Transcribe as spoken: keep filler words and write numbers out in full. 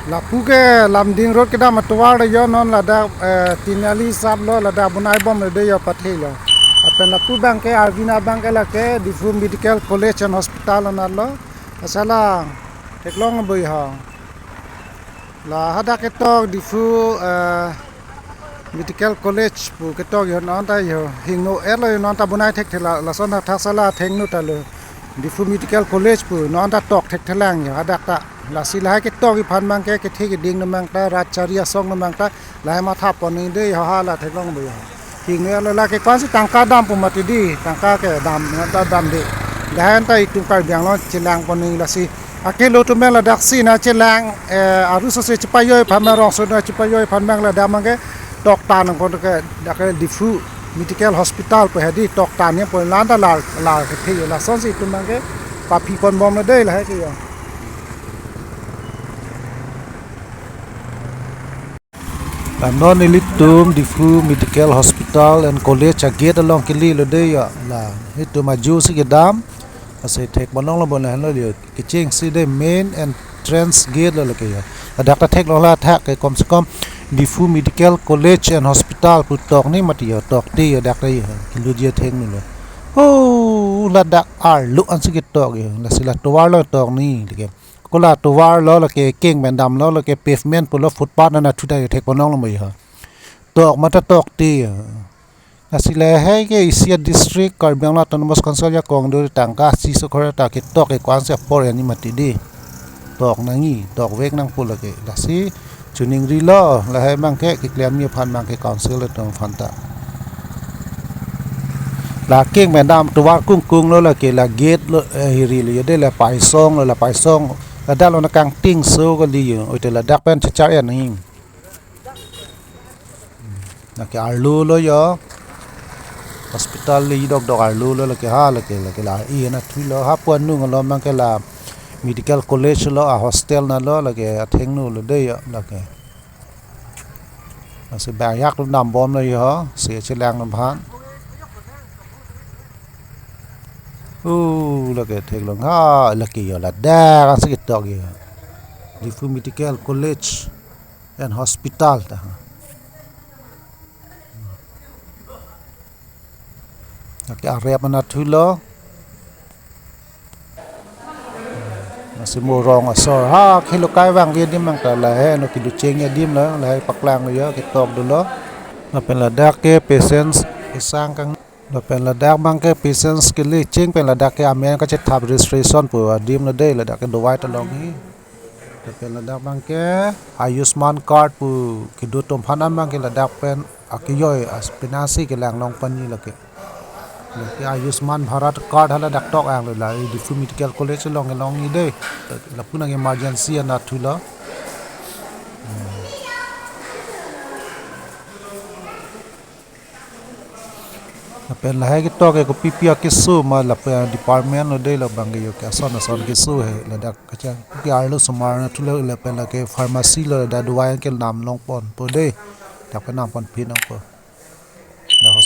Lapu ke Lumding Road kedam atovar lo jo, non ladak, eh, Tiniali sap lo, ladak bonai bomlo dei jo, pathe lo. Lapen lapu abang ke, arvina abang ke lake Diphu Medical College and Hospital anat lo. Asala theklong boi ha. La hadak ketok Diphu, eh, Medical College pu ketok jo, non ta jo hingno-et lo jo, non ta bonai thekthela, lason hadak sala thengno ta lo. Diphu Medical College pu non ta tok thekthelang jo hadak ta. Lasi lahai ketok aphan abang ke kethe keding abang ta, rat chari asong abang ta lahai matha pon nang dei jo, hala theklong boi jo. Hingno-et lo, lake ko-ansi tangka dam pu mati dei, tangka kedam, non ta dam dei. Lahai ta itum Karbi Anglong chelang pon nang, lasi akelo atum abang ladaksi na chelang, eh, arusose chepajoi aphan abang, rongso na chepajoi aphan abang ladak abang ke toktan nangkok ke, dak ke Diphu Medical Hospital pu hedi toktan nangkok, la-an ta lar, lar kethe jo, lasonsi itum abang ke paphi pon bomlo dei lahai ke jo. La non ilitum Diphu Medical Hospital and College agate along kele lo dei jo. La itum ajo si kedam, ase thek bonong lo bon, lahenlo jo. Kechengsi dei, main entrance gate lo lake jo. Ladak ta theklong, la thak ke kom se kom Diphu Medical College and Hospital pu tok nang mati jo, tokte jo dak ta jo. Kelut jo, thengno lo. Oh, ladak arlo ansi ketok jo. Lasi la tovar lo tok nang lake. Ko la tovar lo lake, keng pen damlo lake, pavement pulo, footpath anatthu ta jo, thek bonong lo boi jo. Tok mata tokte jo. Lasi lahai ke isi a-district, Karbi Anglong Autonomous Council ajakong do, tangka si so khor ta ketok ke ko-ansi apor nang mati dei. Tok nangji, tokvek nangpo lake. Lasi chiningrilo, lahai abang ke keklem nangji aphan abang ke council atum aphan ta. La keng pen dam tovar kungkung lo lake, la gate lo, eh, hiri lo jo dei, la paisong lo, la paisong. Ladak lo na kangting so kali jo. Oi te ladak pen chechar-et nangji. Lake arlo lo jo. Hospital le dokdok arlo lo lake ha, lake, lake la-i anatthu lo. Hapu anung along abang ke la medical college lo, a-hostel na lo, lake athengno lo dei jo, lake. Lasi bang ajak lo dam bomlo jo, si chelang lo aphan. Uh, lake theklong ha, lake jo ladak ansi ketok jo. Diphu Medical College and Hospital ta. Lake arep anatthu lo. Lasi mo rong asor. Ha, khelo kai vangve adim abang ta lahai, non kelut cheng adim lo, lahai paklang jo, ketok dolo. Lapen ladak ke patients kesang kang, lapen ladak abang ke patients kele cheng pen ladak ke amen kachethap registration pu adim lo dei, ladak ke dawai ta longji. Lapen ladak abang ke Ayushman card pu kedo atum aphan abang ke ladak pen akejoi as pensi kelang long ponji lake. Lake Ayushman Bharat card hala dak tok ang lo, la Diphu Medical College along kelongji dei. Lapu nang emergency anatthu lo. Hmm. Lapen lahai ketok ke kopipi akeso ma, lapen department lo dei, labang ke jo ke ason ason keso he, ladak kacha ke arlo osomar anatthu lo, lapen lake pharmacy lo, ladak dawai kedam long ponpo dei. Dak pen nam ponphi nangpo. Dak hos-